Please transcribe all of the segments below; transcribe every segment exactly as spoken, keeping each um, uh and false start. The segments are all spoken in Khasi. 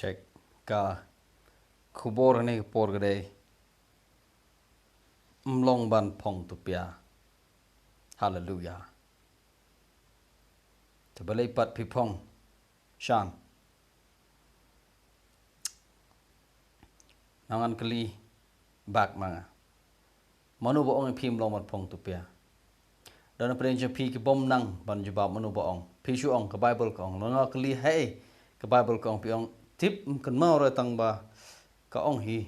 Check. Ka khubor ne ka por ka dei, ym long ban phong tupia. Haleluya. Te balei pat phi phong? Shan. Ngan kylli back ma nga. Mano ba ong ïa phi ym long ban phong tupia? Don na pdeng jong phi ki bym nang ban jubab mano ba ong. Phi shu ong ka Bible ka ong. Nga kylli, hei, ka Bible ka ong, phi ong tip, ym kynmaw re tang ba ka ong hi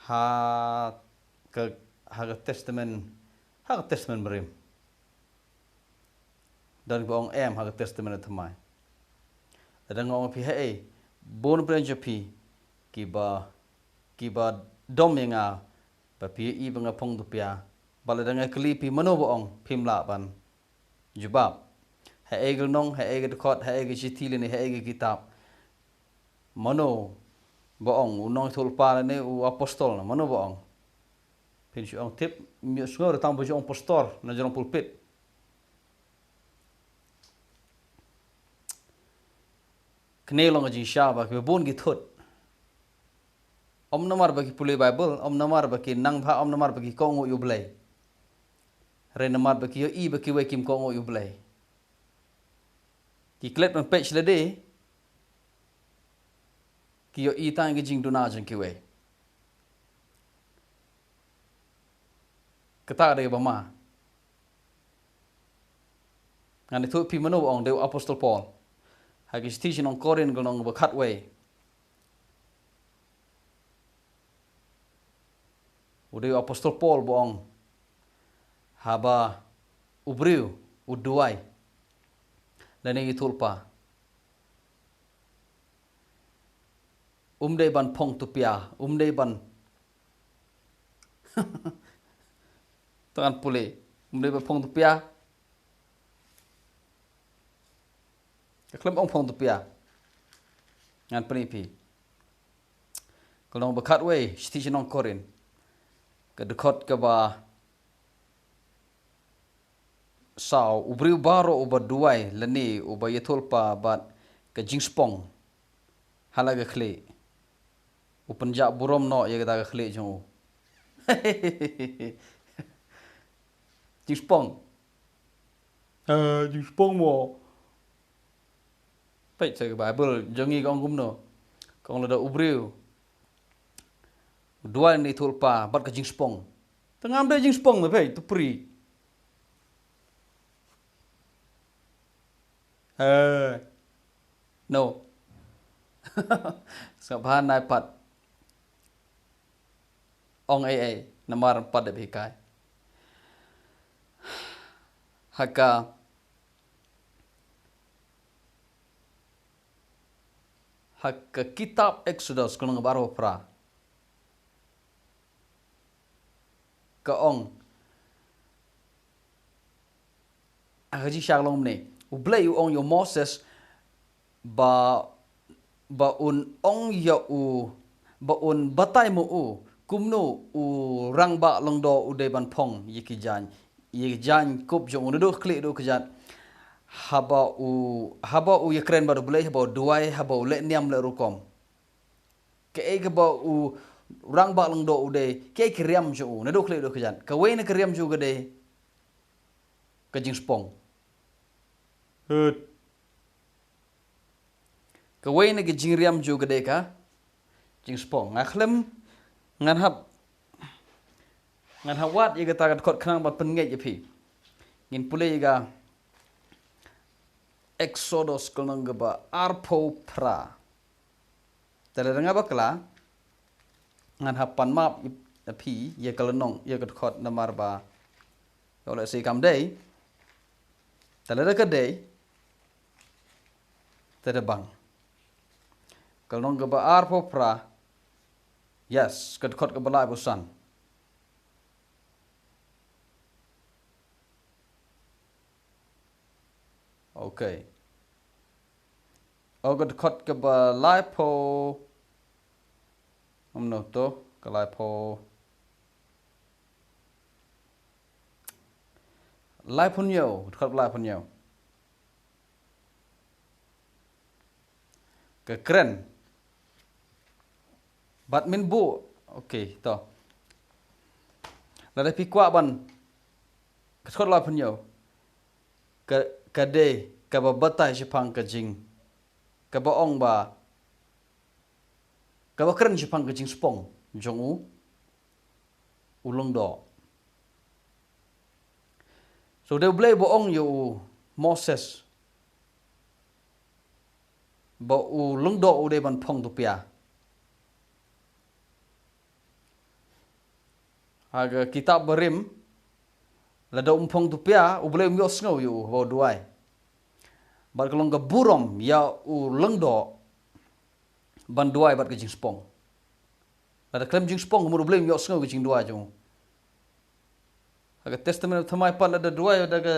ha ka, ha ka testament, ha ka testament barim. Don ba ong em ha ka testament thymmai. Lada nga ong phi, hei, bun pdeng jong phi kiba, kiba dom ïa nga ba phi ïohi ba nga phong tupia, bad lada nga kylli phi mano ba ong, phim lah ban jubab. Haei ka lynnong, haei ka dkhot, haei ka shithi lane haei ka kitab? Mano ba ong, u nongïathuhlypa lane u apostol, mano ba ong? Phin shu ong tip, ym ïohsngew re tang ba ju ong pastor na jrong pulpit. Kane long ka jingshisha ba kiba bun ki thut. Ym namar ba ki pule Bible, ym namar ba ki nang bha, ym namar ba ki kohnguh ïa U Blei. Hynrei namar ba ki ïohi ba kiwei kim kohnguh ïa U Blei. Ki klet ban peit sha lade, ki ïohi tang ïa ka jingduna jong kiwei. Kata ka dei kaba ma. Ngan ïathuh ïa phi mano ba ong, dei u apostol Paul. Ha ka shithi sha ki nong Korinth ka lynnong ba khatwei. U dei u apostol Paul ba ong, haba u briew u duwai lane ïathuhlypa, um dei ban phong tupia, um dei ban, to ngan pule, um dei ban phong tupia. Ka khlem ong phong tupia. Ngan pyni ïa phi. Ka lynnong ba khatwei, shithi sha ki nong Korinth, ka dkhot kaba saw, u briew baroh uba duwai lane uba ïathuhlypa bad ka jingspong ha la ka khlieh, u pynjah burom noh ïa kata ka khlieh jong u. Jingspong. Eh, jingspong mo. Peit sha ka Bible jong ngi ka ong kumno. Ka ong lada u briew u duwai lane ïathuhlypa bad ka jingspong. Te ngam dei jingspong me, peit, to pyrshah. Eh. No. Sngap bha, nai pat ong ei ei namar pat dep hikai. Ha ka, ha ka kitab Exodus ka lynnong ba arphew phra, ka ong, ha ka jingshisha ka long kumne. U Blei u ong ïa u Moses ba, ba un ong ïa u, ba un batai ma u kumno u rangbah lyngdoh u dei ban phong ïa ki jaiñ, ïa ki jaiñkup jong u naduh khlieh haduh kjat. Haba u, haba u ïakren bad U Blei, haba u duwai, haba u leh niam leh rukom, kaei kaba u rangbah lyngdoh u dei, kaei ka riam jong u naduh khlieh haduh kjat? Kawei na ka riam jong u ka dei ka jingspong. Hut. Kawei na ka jingriam jong u ka dei ka jingspong. Nga khlem, ngan hap, ngan hap wad ïa kata ka dkhot khnang ban pynngeit ïa phi. Ngin pule ïa ka Exodus ka lynnong kaba arphew phra. Te lada nga bakla, ngan hap pan map ïa phi ïa ka lynnong, ïa ka dkhot namar ba, ïoh lehse kam dei. Te lada ka dei, te da bang. Ka lynnong kaba arphew phra. Yes, ka dkhot kaba laiphew san. Okay. O, ka dkhot kaba laiphew. Kumno to, ka laiphew, laiphew hynñiew, ka dkhot laiphew hynñiew. ka kren. Bad mynbu, okay, to. Lada phi kwah ban, ka dkhot laiphew hynñiew. Ka, ka dei, kaba batai shaphang ka jing, kaba ong ba, kaba kren shaphang ka jingspong jong u, u lyngdoh. So dei U Blei ba ong ïa u Moses, ba u lyngdoh u dei ban phong tupia. Ha ka kitab barim, lada um phong tupia, U Blei um ïohsngew ïa u ba u duwai. Bad ka long ka burom ïa u lyngdoh ban duwai bad ka jingspong. Lada khlem jingspong, ka mut U Blei um ïohsngew ka jingduwai jong u. Ha ka Testament Thymmai pat, lada duwai da ka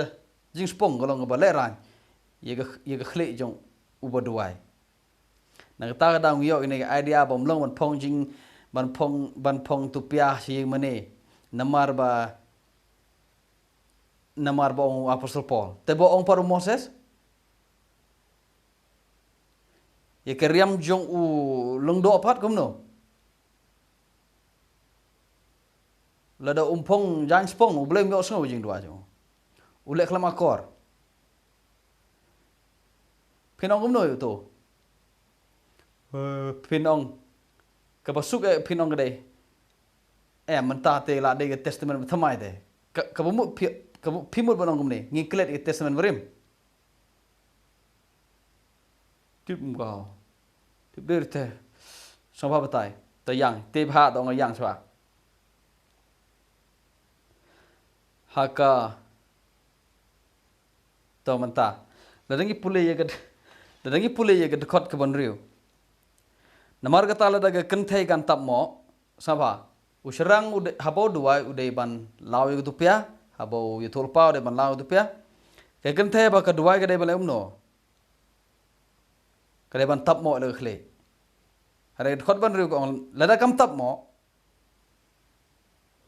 jingspong, ka long kaba lehraiñ ïa ka, ïa ka khlieh jong uba duwai. Na kata ka daw ngi ïoh ïa kane ka idea ba ym long ban phong jing, ban phong, ban phong tupia sha ïing mane. Namar ba, namar ba ong u Apostol Paul. Te ba ong pat u Moses, ïa ka riam jong u lyngdoh pat kumno? Lada um phong jingspong, U Blei um ïohsngew jingduwai jong u. U leh khlem akor. Phin ong kumno ïa uto? Eh, phin ong, kaba suk eh phin ong ka dei, eh, mynta te la dei ka Testament Thymmai te. Ka, kaba mut phi, kaba phi mut ban ong kumne, ngi klet ïa ka Testament barim. Tip mo ka. Tip dei te. Sngewbha batai. Te ïang, te bha, te ong ïang sngewbha. Ha ka, to mynta, lada ngi pule ïa ka, lada ngi pule ïa ka dkhot kaba hynriew. Namar kata lada ka kynthei kan tap moh, sngewbha, u shynrang u dei, haba u duwai u dei ban law ïa ka tupia, haba u ïathuhlypa u dei ban law ïa ka tupia. Ka kynthei haba ka duwai ka dei ban leh kumno? Ka dei ban tap moh ïa la ka khlieh. Hynrei dkhot ba hynriew ka ong, lada kam tap moh,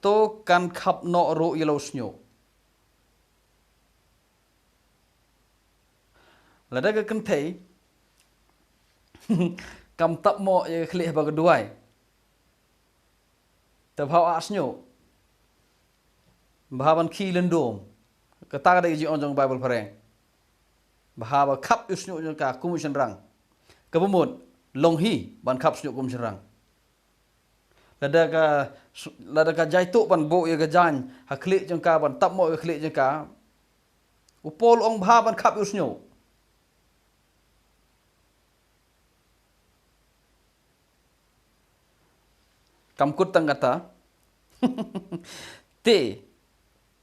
to kan khap noh ruh ïa la u shñiuh. Lada ka kynthei kam tap moh ïa ka khlieh haba ka duwai, te bha u ah shñiuh, bha ban khie lyndum. Kata ka dei ka jingong jong Baibl phareng. Bha ba khap ïa u shñiuh jong ka kum u shynrang. Kaba mut, long hi ban khap shñiuh kum u shynrang. Lada ka, lada ka jaituh ban buh ïa ka jaiñ ha khlieh jong ka, ban tap moh ïa ka khlieh jong ka, u Paul u ong bha ban khap ïa u shñiuh. Kam kut tang kata. Te,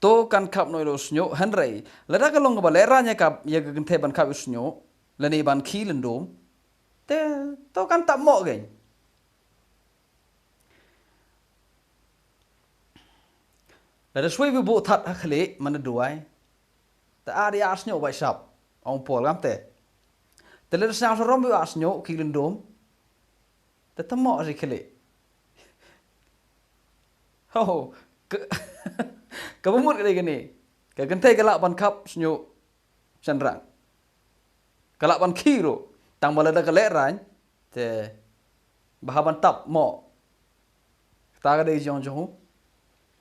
to kan khap noh ïa la u shñiuh, hynrei lada ka long kaba lehraiñ ïa ka, ïa ka kynthei ban khap ïa u shñiuh, lane ban khie lyndum, te to kan tap moh kein. Lada shuwa ba buh thad ha khlieh man da duwai, te ah da ïa ah shñiuh ba shap, ong u Paul, kam te. Te lada sñiaw sarom ba ïa ah shñiuh, khie lyndum, te tap moh shi khlieh. Ho, ka, kaba mut ka dei kane. Ka kynthei ka lah ban khap shñiuh shynrang. Ka lah ban khie ruh. Tang ba lada ka lehraiñ, te bha ban tap moh. Kata ka dei jingong jong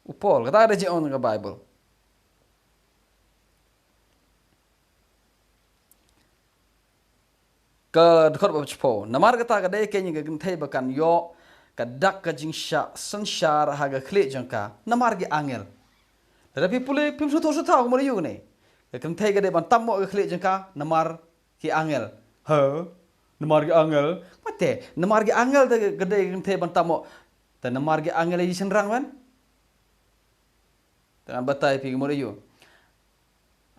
u Paul. Kata ka dei jingong jong ka Baibl. Ka dkhot ba shiphew. Namar kata ka dei kein ka kynthei ba kan ïoh ka dak ka jingshah synshar ha ka khlieh jong ka namar ki angel. Lada phi pule phim sngewthuh sngewthuh kumno ïa u ne. Ka kynthei ka dei ban tap moh ka khlieh jong ka namar ki angel. Ha? Namar ki angel? Mate, namar ki angel te ka dei ka kynthei ban tap moh. Te namar ki angel ïa ki shynrang ban? Te ngan batai phi kumno ïa u.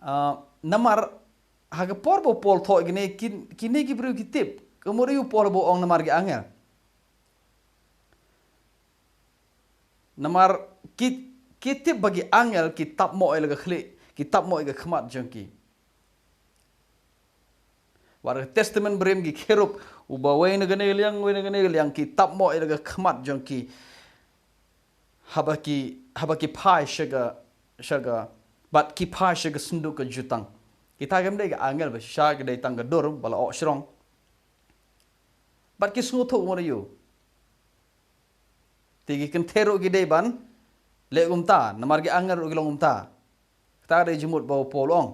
Ah, namar ha ka por ba u Paul thoh ïa kine, kin, kine ki briew ki tip. Kumno ïa u Paul ba u ong namar ki angel. Namar ki, ki tip ba ki angel ki tap moh ïa la ka khlieh, ki tap moh ïa ka khmat jong ki. Wat ha ka Testament barim ki cherub, uba wei na kane ka liang, wei na kane ka liang, ki tap moh ïa la ka khmat jong ki. Haba ki, haba ki phai sha ka, sha ka, bad ki phai sha ka synduk ka jutang. Kita kim dei ka angel ba shisha, ki dei tang ka dur ba la oh shrong. Bad ki sngewthuh mut ïa u. Te ki kynthei ruh ki dei ban leh kumta, namar ki angel ruh ki long kumta. Kata ka dei jingmut ba u Paul u ong.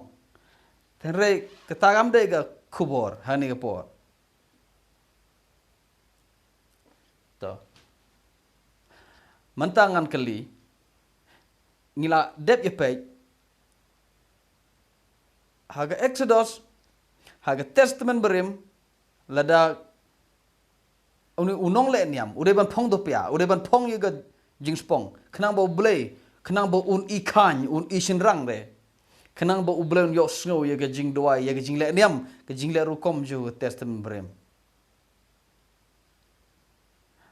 Hynrei kata kam dei ka khubor ha kane ka por. To. Mynta ngan kylli, ngi la dep ïa peit ha ka Exodus, ha ka Testament Barim, lada u, u nongleh niam u dei ban phong dupia, u dei ban phong ïa ka jingspong, khnang ba U Blei, khnang ba un i khan, un i shynrang re, khnang ba U Blei un ïohsngew ïa ka jingduwai, ïa ka jingleh niam, ka jingleh rukom jong ka Testament Barim.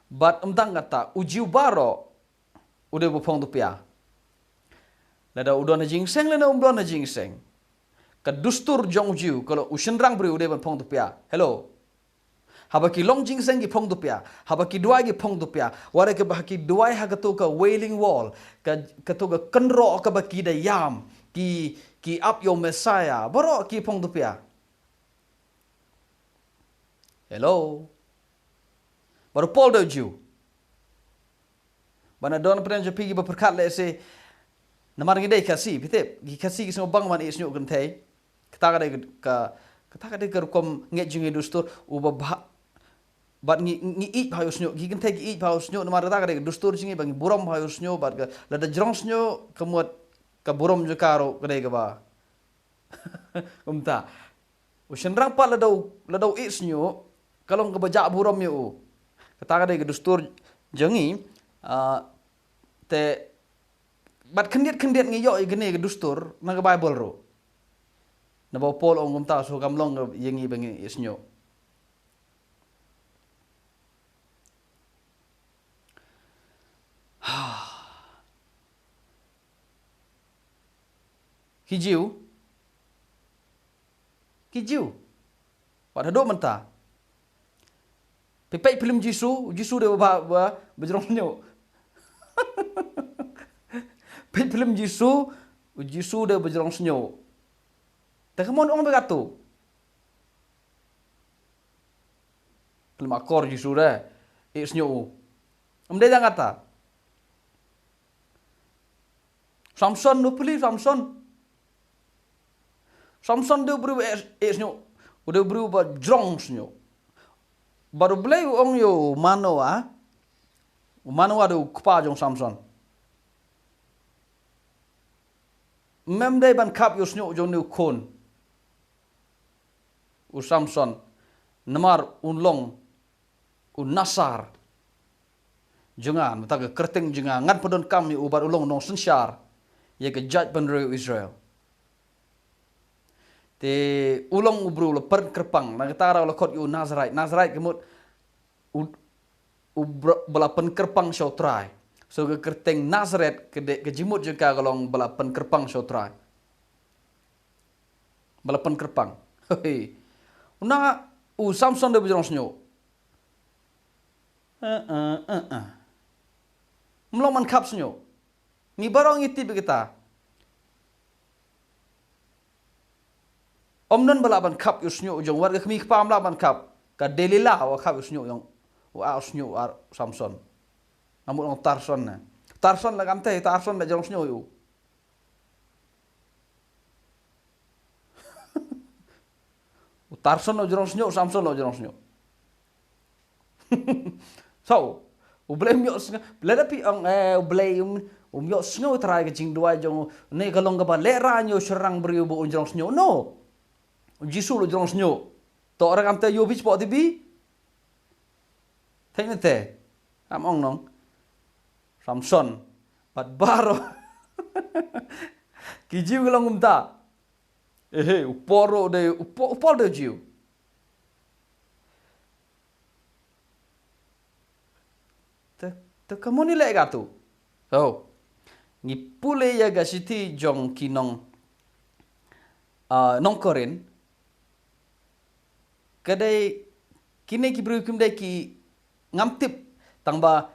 Bad ym tang kata, u Jiw baroh u dei ba phong dupia. Lada u don ha jingïaseng lane um don ha jingïaseng, ka dustur jong u Jiw, ka long u shynrang briew u dei ban phong dupia. Hello. Haba ki long jingïaseng ki phong dupia, haba ki duwai ki phong dupia. Wat la kaba ki duwai ha kato ka Wailing Wall, ka, kato ka kynroh kaba ki da ïam, ki, ki ap ïa u Messiah, baroh ki phong dupia. Hello. Bad u Paul u dei u Jiw. Bad na don pdeng jong phi kiba pyrkhat lehse, namar ngi dei Khasi, phi tip, ki Khasi ki sngewbang ban ïeh shñiuh kynthei. Kata ka dei ka, kata ka dei ka rukom ngeit jong ngi, dustur, uba bha. Bad ngi, ngi ïeit bha ïa u shñiuh, ki kynthei ki ïeit bha ïa u shñiuh, namar kata ka dei ka dustur jong ngi ba ngi burom bha ïa u shñiuh, bad ka, lada jrong shñiuh ka mut ka burom jong ka ruh ka dei kaba kumta. U shynrang pat lada u, lada u ïeh shñiuh, ka long kaba jah burom ïa u. Kata ka dei ka dustur jong ngi, ah, te bad khyndiat khyndiat ngi ïoh ïa kane ka dustur na ka Baibl ruh. Naba u Paul u ong kumta, so kam long ïa ngi ba ngi ïeh shñiuh. Ki Jiw. Ki Jiw. Wat haduh mynta. Phi peit phlim Jisu, u Jisu u dei ba, ba, ba jrong shñiuh. Peit phlim Jisu, u Jisu u dei ba jrong shñiuh. Te ka mon ong ba katto. Phlim akor Jisu re, ïeh shñiuh u. Ym dei tang kata. Samson, u phi, Samson. Samson dei u briew ïeh, ïeh shñiuh. U dei u briew ba jrong shñiuh. Bad U Blei u ong ïa u Manoa. U Manoa dei u kpa jong Samson. Mem dei ban khap ïa u shñiuh jong une u khun. U Samson, namar un long u Nasar jong nga, nangta ka kyrteng jong nga ngan pyndonkam ïa u bad u long nongsynshar ïa ka jaitbynriew Israel. Te u long u briew la pynkyrpang, na kata ka daw la khot ïa u Nazarite. Nazarite ka mut u, u br-, ba la pynkyrpang sha U Trai. So ka kyrteng Nazareth ka dei, ka jingmut jong ka ka long ba la pynkyrpang sha U Trai. Ba la pynkyrpang. Hei. Una u Samson dei ba jrong shñiuh. Eh, eh, eh, eh. Ym long ban khap shñiuh. Ngi baroh ngi tip ïa kata. Ym don ba lah ban khap ïa u shñiuh jong wat ka kmie kpa, ym lah ban khap. Ka Delila wa khap ïa u shñiuh jong, u ar shñiuh, u ar Samson. Nga mut long Tarson ne. Tarson la kam te, Tarson la jrong shñiuh ïa u. U Tarson la jrong shñiuh, u Samson la jrong shñiuh. So, U Blei um ïohsngew, lada phi ong, eh, U Blei um, um ïohsngew trai ka jingduwai jong u, ne ka long kaba lehraiñ ïa u shynrang briew ba un jrong shñiuh. No. U Jisu la jrong shñiuh. To, ora kam te ïoh bit spot tibi. Thei ne te. Am ong nong. Samson. Bad baroh. Ki Jiw ki long kumta. Ehe, u Paul ruh dei, u Paul, u Paul dei u Jiw. Te, te ka mon i leh katto. Oh. Ngi pule ïa ka shithi jong ki nong, ah, nong Korinth. Ka dei kine ki briew kim dei ki ngam tip tang ba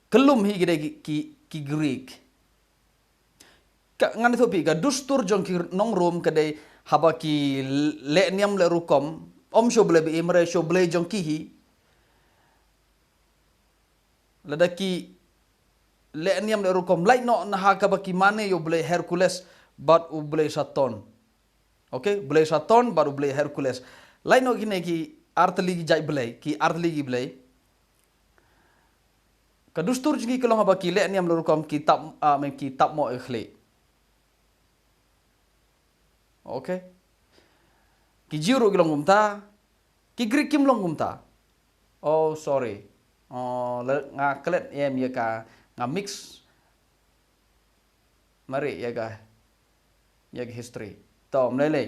kyllum hi ki dei ki, ki, ki Greek. Ka, ngan ïathuh phi, ka dustur jong ki nong Rom ka dei haba ki leh niam leh rukom, ym sha U Blei ba im, hynrei sha u blei jong ki hi. Lada ki leh niam leh rukom, lait noh na ha kaba ki mane ïa u blei Hercules bad u blei Saturn. Okay, blei Saturn bad u blei Hercules. Lait noh kine ki artylli ki jait blei, ki artylli ki blei. Ka dustur jong ki ka long haba ki leh niam leh rukom ki tap, ah, men ki tap mo e khlieh. Okay. Ki Jiw ruh ki long kumta, ki Greek kim long kumta. Oh, sorry. Oh, la, nga klet em ïa ka, nga mix. Mari ïa ka, ïa ka history. To, mlei lei.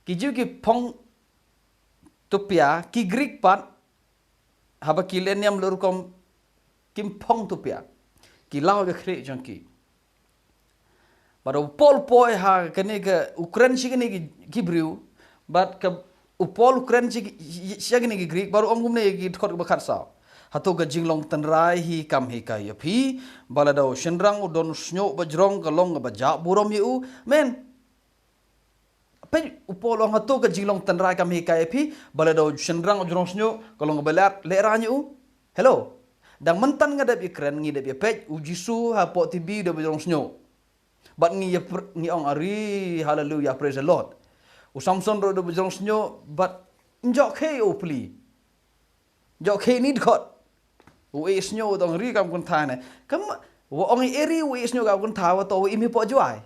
Ki Jiw ki phong tupia, ki Greek pat, haba ki leh niam leh rukom kim phong tupia. Ki law ka khlieh jong ki. Bad u Paul poi ha kane ka u kren shi kane ki, ki briew. Bad ka u Paul u kren shi, shi kane ki Greek. Bad u ong kumne ki dkhot ba khatsaw. Hato ka jinglong tynrai hi kam hikai ïa phi. Ba lada u shynrang u don u shñiuh ba jrong ka long kaba jah burom ïa u. Men. Peit u Paul u ong hato ka jinglong tynrai kam hikai ïa phi, ba lada u shynrang u jrong shñiuh, ka long kaba leh, lehraiñ ïa u. Hello. Dang mynta nga dep ïa kren, ngi dep ïa peit, u Jisu hapoh T V u dep u jrong shñiuh. Bad ngi ïa pr-, ngi ong ari, hallelujah, praise the Lord. U Samson ruh u dep u jrong shñiuh, bad njoh khie u pli. Njoh khie ni dkhot. U ïeh shñiuh u dang ri kam kynthai ne. Kam, wa ong ïa ri u ïeh shñiuh kam kynthai, wa to u im hi poh Jowai.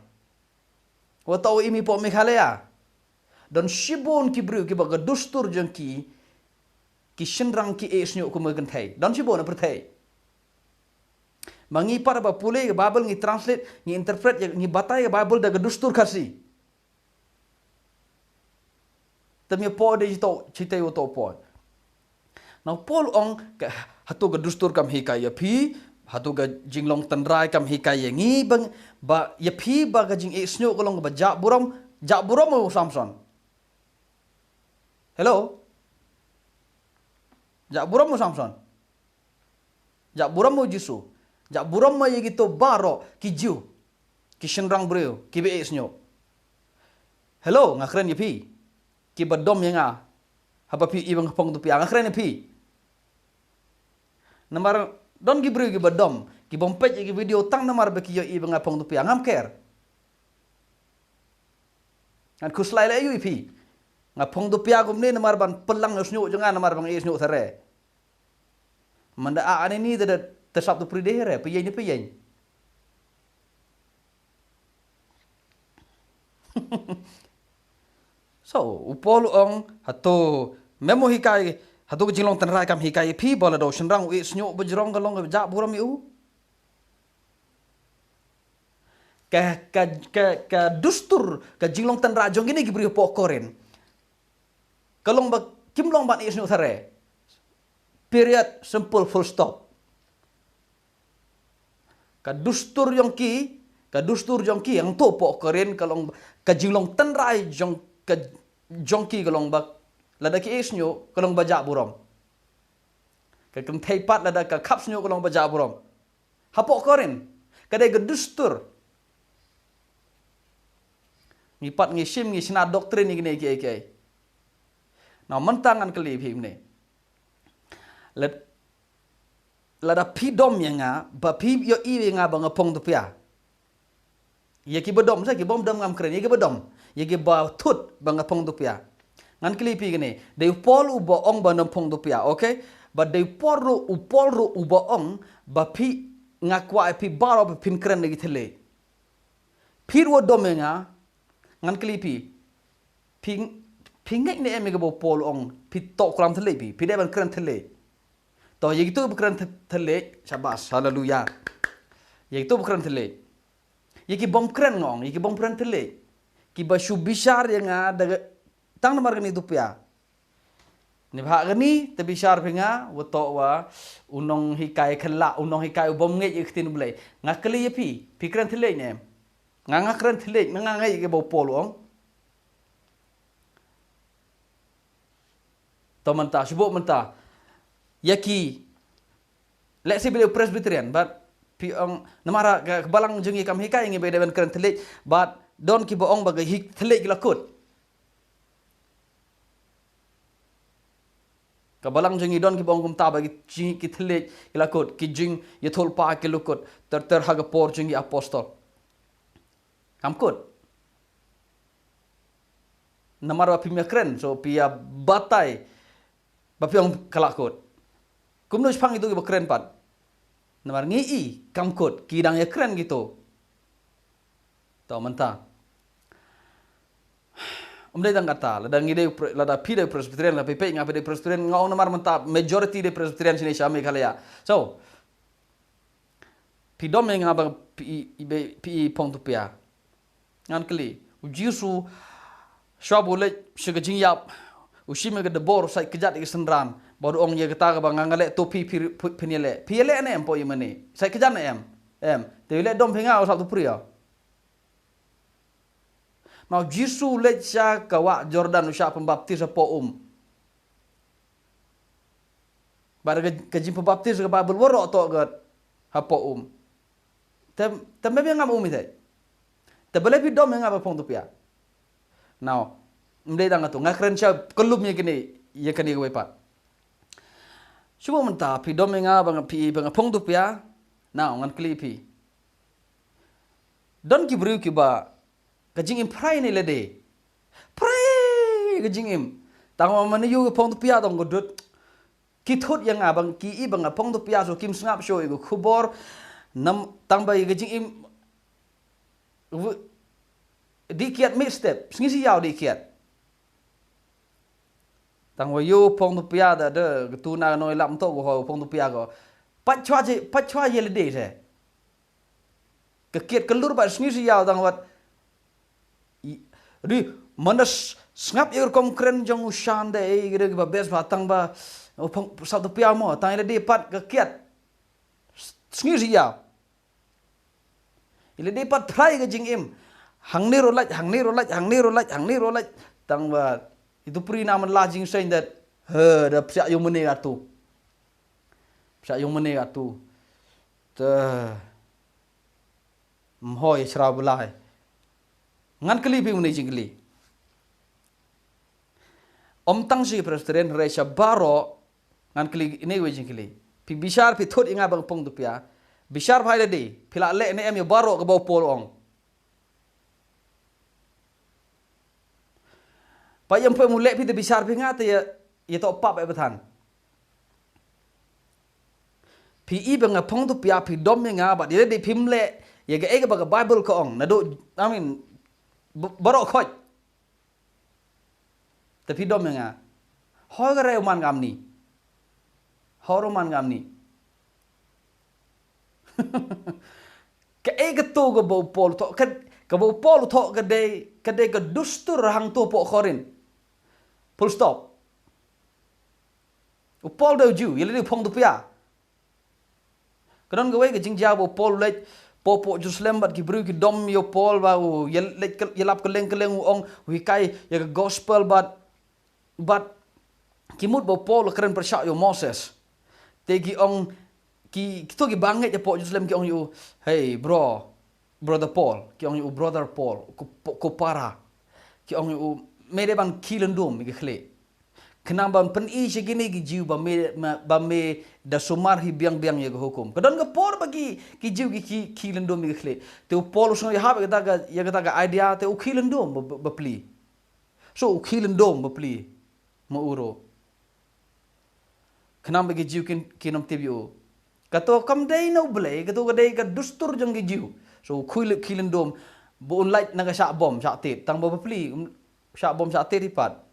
Wa to u im hi poh Meghalaya. Don shibun ki briew kiba ka dustur jong ki, ki shynrang ki ïeh shñiuh kum ka kynthei. Don shibun ha pyrthei. Ma ngi pat ba pule ka Bible ngi translate, ngi interpret ïa, ngi batai ka Bible da ka dustur Khasi. Te me poi de jito, chitei u to poi. Na Paul ong ka, hato ka dustur kam hikai ïa phi, hato ka jinglong tynrai kam hikai ïa ngi bang, ba ïa phi ba ka jingïeh shñiuh ka long kaba jah burom, jah burom u Samson. Hello? Jah burom u Samson. Jah burom u Jisu. Jah burom ïa kito baroh ki Jiw. Ki shynrang briew, kiba ïeh shñiuh. Hello, nga kren ïa phi. Kiba dom ïa nga. Haba phi ïohi ba nga phong tupia, nga kren ïa phi. Namar don ki briew kiba dom, kibym peit ïa ki video tang namar ba ki ïohi ba nga phong tupia, ngam care. Ngan khuslai leh ïa phi. Nga phong tupia kumne namar ban pynlang ïa u shñiuh jong nga namar ba nga ïeh shñiuh thare. Mynta a ani ni te da te sap tu pri de re, pynïeng ni pynïeng. So, u Paul u ong, hato, mem u hikai, hato ka jinglong tynrai kam hikai ïa phi, ba lada u shynrang u ïeh shñiuh ba jrong ka long kaba jah burom ïa u. Ka, ka, ka, ka dustur, ka jinglong tynrai jong kine ki briew hapoh Korinth. Ka long ba, kim long ban ïeh shñiuh thare. Period, simple, full stop. Ka dustur jong ki, ka dustur jong ki, hangto hapoh Korinth, ka long, ka jinglong tynrai jong, ka, jong ki ka long ba, lada ki ïeh shñiuh, ka long ba jah burom. Ka kynthei pat lada ka khap shñiuh ka long ba jah burom. Hapoh Korinth, ka dei ka dustur. Ngi pat ngi shim ngi shna doctrine ngi ne kiei kiei. Na mynta ngan kylli phi mynne. Lad-, lada phi dom ïa nga, ba phi ïohi ïa nga ba nga phong tupia. Ïa kiba dom, sa kibym dom ngam kren, ïa kiba dom. Ïa kiba thut ba nga phong tupia. Ngan kylli phi kane, dei u Paul uba ong ba nga phong tupia, okay? Ba dei u Paul ruh, u Paul ruh uba ong, ba phi nga kwah phi baroh ba phin kren da ki thylliej. Phi ruh dom ïa nga, ngan kylli phi. Phi, phi ngeit ne em ïa kaba u Paul ong, phi toh klam thylliej phi, phi dei ban kren thylliej. To, ïa kito ba kren th-, thylliej, syabas, haleluya. Ïa kito ba kren thylliej. Ïa kibym kren nga ong, ïa kibym kren thylliej. Kiba shu bishar ïa nga da ka, tang namar kane tupia. Neibhah kane, te bishar phi nga, wa toh wa, u nonghikai khylla, u nonghikai ubym ngeit ïa ka ktien U Blei. Nga kylli ïa phi, phi kren thylliej ne em? Nga, nga kren thylliej, nga, nga ngeit ïa kaba u Paul u ong. To mynta, shu buh mynta. Ïa ki, let's say ba dei u Presbyterian, but phi ong, namar ka, ka balang jong ngi kam hikai ngi ba dei ban kren thylliej, but don kiba ong ba ka hi-, thylliej ki la kut. Ka balang jong ngi don kiba ong kumta ba ki jing ki thylliej ki la kut, ki jingïathuhlypa ki la kut, ter ter ha ka por jong ki apostol. Kam kut. Namar ba phim ïakren, so phi ïa batai ba phi ong ka la kut. Kumno shaphang kito kiba kren pat? Namar ngi i kam kut, ki dang ïakren kito. To mynta. Ym dei tang kata, lada ngi dei pre-, lada phi dei Presbyterian, lada phi peit nga phi dei Presbyterian, nga ong namar mynta majority dei Presbyterian shane sha Meghalaya. So, phi dom ïa nga ba phi i, i, ba phi i phong tupia. Ngan kylli, u Jisu, shwa ba u leit sha ka jingïap, u shim ïa ka dbor, u sait kjat ïa ka synran, bad u ong ïa kata kaba nga nga leh to phi, phi, phi, phin ïaleh. Phi ïaleh ne em poi ïa mane? Sait kjat ne em? Em. Te u leh dom phi nga u sap tu pria. Ma u Jisu u leit sha ka wah Jordan u shah pynbaptis hapoh um. Bad ka, ka jingpynbaptis ka Baibl waroh toh kat hapoh um. Te, te mem ïa nga ba um ïa te. Te balei phi dom ïa nga ba phong tupia? Now, ym dei tang katu, nga kren sha kyllum ïa kine, ïa kine kawei pat. Shu mynta phi dom ïa nga ba nga phi, ba nga phong tupia. Now, ngan kylli phi. Don ki briew kiba ka jingim phrai ne lade. Phrai ka jingim. Tang ma mane ïoh phong tupia tang ko dud. Ki thut ïa nga ba ki i ba nga phong tupia, so kim sngap shuh ïa ka khubor. Nam tang ba ïa ka jingim. Wu-, dih kiad mih step, sngi shi ïaw dih kiad. Tang wa ïoh phong tupia da, da, ka tu na nong ïalap mynta ko phong tupia ko. Pat shwa je, pat shwa ïa lade se. Ka kiad ka lur bad sngi shi ïaw tang wat. I, ri, man da s-, sngap ïa ka rukom kren jong u Shan da, eh, ïa ka dei ba best ba tang ba, u phong, sap tupia mo, tang ïa lade pat ka kiad. S-, sngi shi ïaw. Ïa lade pat phrai ka jingim. Hangne ruh lait, hangne ruh lait, hangne ruh lait, hangne ruh lait. Tang ba, itu pri na man la jingseng dat. He, da psiah ïoh mane katu. Psiah ïoh mane katu. Te. Mhoi sra bulai. Ngan kylli phi une jingkylli. Ym tang shi Presbyterian, hynrei sha baroh, ngan kylli ine wei jingkylli. Phi bishar phi thut ïa nga ba nga phong tupia. Bishar phai lade, phi la leh ne em ïa baroh kaba u Paul u ong. Pat ïa phi mu leh phi te bishar phi nga te ïa, ïa toh pap eh ba than. Phi i ba nga phong tupia phi dom ïa nga bad ïa lade phim leh ïa kaei kaba ka Baibl ka ong. Naduh, I mean, b-, baroh khoit. Te phi dom ïa nga. Hoi ka rei u man ngam ni. Hoi u man ngam ni. Kaei kato kaba u Paul u thoh, ka, kaba u Paul u thoh ka dei, ka dei ka dustur hangto hapoh Korinth. Full stop. U Paul dei u Jiw, ïa lade u phong tupia. Ka don kawei ka jingjia ba u Paul u leit hapoh Jerusalem bad ki briew ki dom ïa u Paul ba u ïa leit ka, ïalap kylleng kylleng u ong u hikai ïa ka gospel bad, bad ki mut ba u Paul u kren pyrshah ïa u Moses. Te ki ong ki, kito kiba ngeit hapoh Jerusalem ki ong ïa u, "Hey bro, brother Paul," ki ong ïa u brother Paul, ko, ko para. Ki ong ïa u, "Me dei ban khie lyndum ïa ki khlieh." Khnang ban pyni sha kine ki Jiw ba me, ma, ba me da sumar hi biang biang ïa ka hukum. Ka don ka por ba ki, ki Jiw ki, ki, ki khie lyndum ïa ka khlieh. Te u Paul u sngew ïahap ïa kata ka, ïa kata ka idea, te u khie lyndum ba, ba, bapli. So u khie lyndum bapli. Ma u ruh. Khnang ba ki Jiw kin, kin ym tip ïa u. Kato kam dei na U Blei, kato ka dei ka dustur jong ki Jiw. So u khie ly-, khie lyndum, ba un lait na ka shah bom, shah tied. Tang ba bapli, um, shah bom, shah tied hi pat.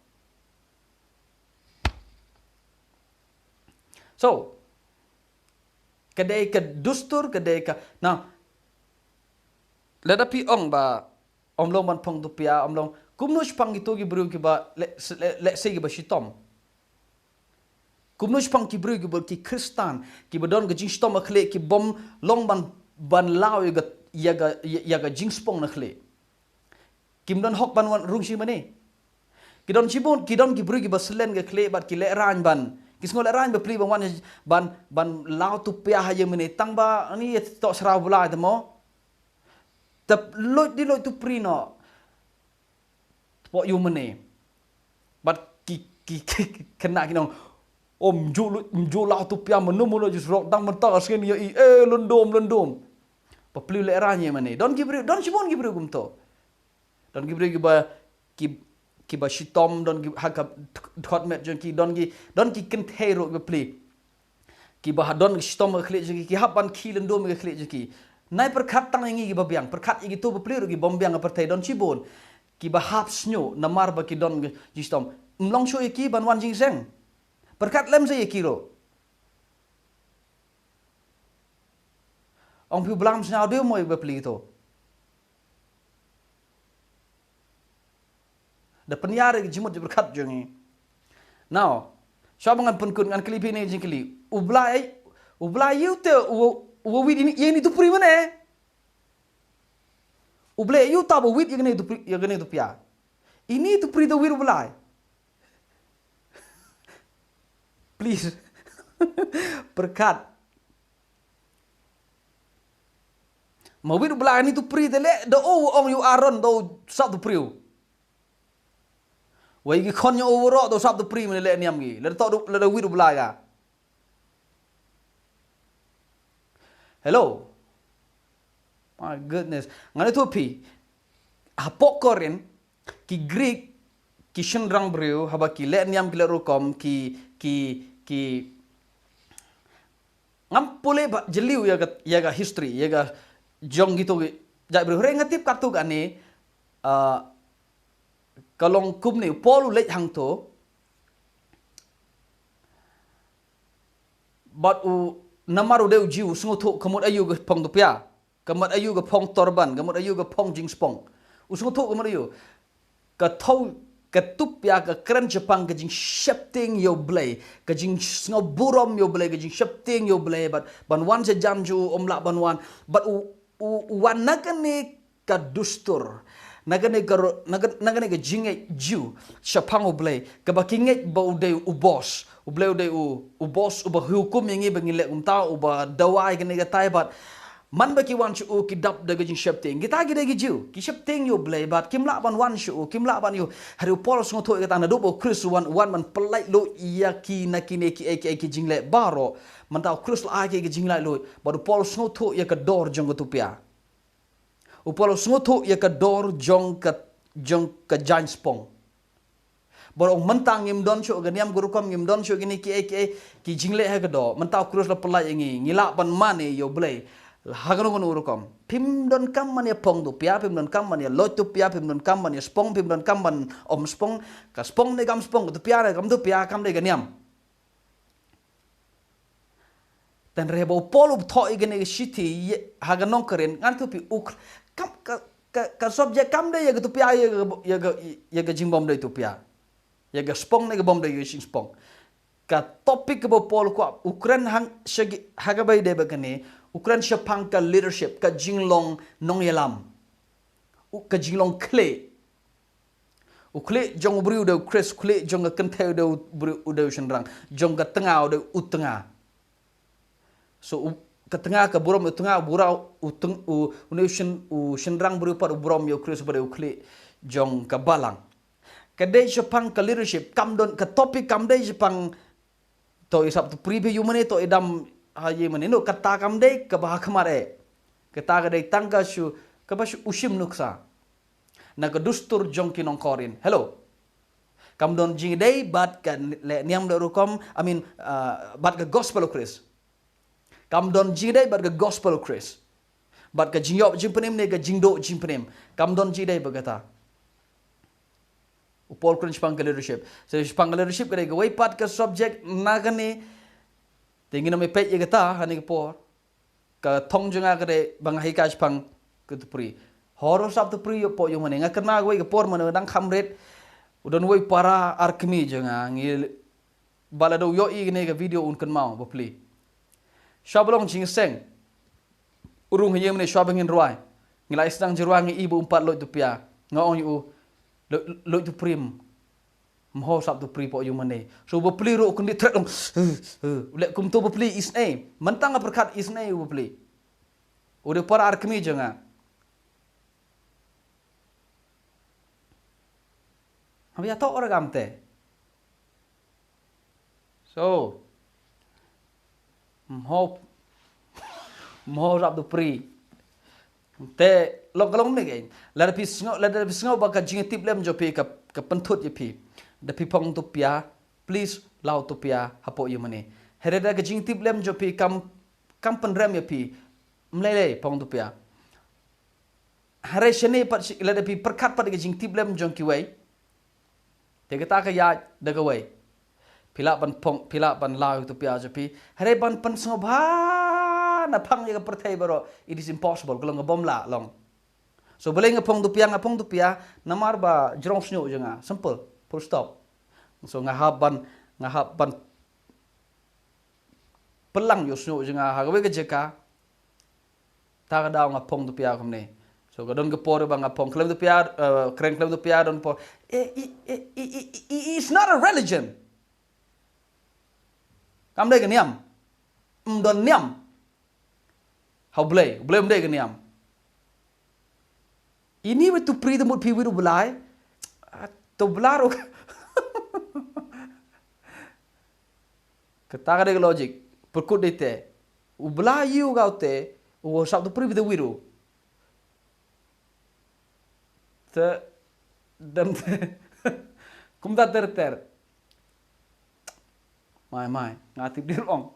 So, ka dei ka dustur, ka dei ka, na, lada phi ong ba, ym long ban phong tupia, ym long, kumno shaphang kito ki briew kiba, le, le, lehse kiba shitom. Kumno shaphang ki briew kiba ki Khristan, kiba don ka jingshitom ha khlieh, kibym long ban, ban law ïa ka, ïa ka, ïa, ïa ka jingspong na khlieh. Kim don hok ban wan rung shi mane. Ki don shibun, ki don ki briew kiba slen ka khlieh bad ki lehraiñ ban. Ki sngew lehraiñ bapli ban wan ban, ban law tupia ha ïing mane tang ba ani ïa toh sra u Blai te mo. Te luid di luid tu pri noh. Tpok ïing mane. Bad ki, ki, ki, ki khynnah ki ong. Om ju lu, ju la tu pia menu menu jus rok dang mentang asken ya i, eh, lendom, lendom. Bapli u leh ranye mane. Don ki briew, don shibun ki briew kumto. Don ki briew kiba, ki, kiba shitom, don ki ha ka dkhot met jong ki, don ki, don ki kynthei ruh bapli. Kiba ha don shitom ka khlieh jong ki, ki hap ban khie lendom ka khlieh jong ki. Nai pyrkhat tang ïa ngi kiba biang, pyrkhat ïa kito bapli ruh ki bym biang ka pyrthei don shibun. Kiba hap sñiuh, namar ba ki don jingshitom. Ym long shuh ïa ki ban wan jingseng. Pyrkhat lem sa ïa ki ruh. Ong phi u Blam sñiaw de mo ïa bapli to. Da pynïar ïa ka jingmut jingpyrkhat jong ngi. Now, shuwa ba ngan pynkut ngan kylli phi ne jingkylli. U Blai, u Blai ïa u te u, u wit ïa ini, ïa ini tu pri mane. U Blai ïa u ta ba wit ïa kane tu pri, ïa kane tu pia. Ini tu pri da wit u Blai. Please. Pyrkhat. Ma wit u Blai ini tu pri te leh, da u ong ïa u Aaron, da u sap tu pri u. Wei ki khon ïa u ro, da u sap tu pri mane leh niam ki. Leh to, leh da wit u Blai ka. Hello. My goodness. Ngan ïathuh phi. Hapoh Korinth, ki Greek, ki shynrang briew, haba ki leh niam ki leh rukom, ki, ki, ki, ngam pule ba jylliew ïa ka, ïa ka history, ïa ka jong kito ki jait briew. Hynrei nga tip katto katne, ah, ka long kumne, u Paul u leit hangto, bad u namar u dei u Jiw, u sngewthuh ka mut aïu ka phong tu pia. Ka mut aïu ka phong turban, ka mut aïu ka phong jingspong. U sngewthuh ka mut aïu. Ka thaw, ka tu pia ka kren shaphang ka jingsheptieng ïa u Blei, ka jingsngewburom ïa u Blei, ka jingsheptieng ïa u Blei, bad ban wan sha jan jong u um lah ban wan, bad u, u, u wan na kane ka dustur. Na kane ka ro-, na ka, na kane ka jingngeit Jiw shaphang u Blei, kaba ki ngeit ba u dei u boss. U Blei u dei u, u boss, uba hukum ïa ngi ba ngin leh kumta, uba dawa ïa kane katai, bad man ba ki wan sha u ki dap da ka jingsheptieng. Kita ki dei ki Jiw, ki sheptieng ïa u Blei, bad kim lah ban wan sha u, kim lah ban ïa u. Hynrei u Paul u sngewthuh ïa kata, naduh ba u Khrist u wan, u wan ban pyllait luid ïa ki na kine kiei kiei ki jingleh baroh. Mynta u Khrist u la ai ki ka jinglait luid, bad u Paul u sngewthuh ïa ka dor jong ka tu pia. U Paul u sngewthuh ïa ka dor jong ka, jong ka jaiñ spong. Bad u ong mynta ngim don shuh ka niam ka rukom, ngim don shuh kine kiei kiei ki jingleh ha ka doh. Mynta u Khrist u la pyllait ïa ngi, ngi lah ban mane ïa u Blei. Ha kano kano rukom. Phim donkam ban ïa phong tu pia, phim donkam ban ïa loit tu pia, phim donkam ban ïa spong, phim donkam ban ym spong. Ka spong ne kam spong, ka tu pia ne kam tu pia, kam dei ka niam. Tangba haba u Paul u thoh ïa kane ka shithi ïa, ha ka nong Korinth, ngan ïathuh phi u kr-, kam, ka, ka, ka subject kam dei ïa ka tu pia ïa ka, ïa ka, ïa ka jingbym dei tu pia. Ïa ka spong ne ka bym dei ïa ka jingspong. Ka topic kaba u Paul u kwah, u kren hang, sha ki, ha kaba ïadei bad kane, u kren shaphang ka leadership, ka jinglong nongïalam. U, ka jinglong khlieh. U khlieh jong u briew u dei u Khrist, u khlieh jong ka kynthei u dei u briew, u dei u shynrang, jong ka tnga u dei u tnga. So, u, ka tnga ka burom u tnga, u briew u tng-, u, une u shyn-, u shynrang briew pat u burom ïa u Khrist, u pat u khlieh jong ka balang. Ka dei shaphang ka leadership, kam don ka topic kam dei shaphang to i sap tu pri phi ïa u mane, to i dam ha ïa u mane. No, kata kam dei kaba ha khmat eh. Kata ka dei tang ka shu, kaba shu u shim nuksa. Na ka dustur jong ki nong Korinth. Hello. Kam don jingïadei bad ka leh niam leh rukom, I mean, uh, bad ka gospel u Khrist. Kam don jingïadei bad ka gospel u Khrist. Bad ka jingïoh jingpynim ne ka jingduh jingpynim. Kam don jingïadei bad kata. U Paul u kren shaphang ka leadership. So shaphang ka leadership ka dei kawei pat ka subject na kane. Te ngin ym ïa peit ïa kata ha kane ka por. Ka thong jong nga ka dei ba nga hikai shaphang ka tu pri. Hor u sap tu pri ïoh pok ïoh mane. Nga kynmaw kawei ka por mano dang kham rit. U don uwei u para ar kmie jong nga, ngi ba la dei u ïohi kane ka video un kynmaw bapli. Shuwa ba long jingïaseng. U rung ha ïing mane shuwa ba ngin rwai. Ngi la ïaseng jingrwai ngi i ba um pat loit tu pia. Nga ong ïa u, lo-, loit tu pri. Ym hor sap tu pri pok ïoh mane. So bapli ruh u kyndit thret long. U leh kumto bapli isynei. Mynta nga pyrkhat isynei u bapli. U dei para ar kmie jong nga. Haba ïa toh ora kam te. So, mho, mho rap tu pri. Te, long ka long ne ke. Lada phi sngew, lada phi sngew ba ka jingtip lem jong phi ka, ka pynthut ïa phi. Da phi phong tu pia, please law tu pia hapoh ïa mane. Hynrei da ka jingtip lem jong phi kam, kam pynrem ïa phi. Mlei lei phong tu pia. Hynrei shane pat shi-, lada phi pyrkhat pat ka jingtip lem jong kiwei. Te kata ka ïaid da kawei. Phi lah ban phong, phi lah ban law tu pia jong phi. Hynrei ban pynsngewbha na phang ïa ka pyrthei baroh. It is impossible. Ka long ka bym lah long. So balei nga phong tu pia, nga phong tu pia. Namar ba jrong shñiuh jong nga. Simple. Full stop. So nga hap ban, nga hap ban pynlang ïa u shñiuh jong nga ha kawei ka jaka. Ta ka daw nga phong tu pia kumne. So ka don ka por ba nga phong khlem tu pia, eh, kren khlem tu pia don por. Eh, i, i, i, i, i, i, it's not a religion. Kam dei ka niam. Ym don niam. Ha U Blei, U Blei ym dei ka niam. Ini wei tu pri da mut phi wir U Blei. Ah, to bla ro. Kata ka dei ka logic. Pyrkut dei te. U Blei ïa u gaw te, u sap tu pri bita wiru. Te, dem te. Kumta ter ter. Mai, mai, nga tip dir ong.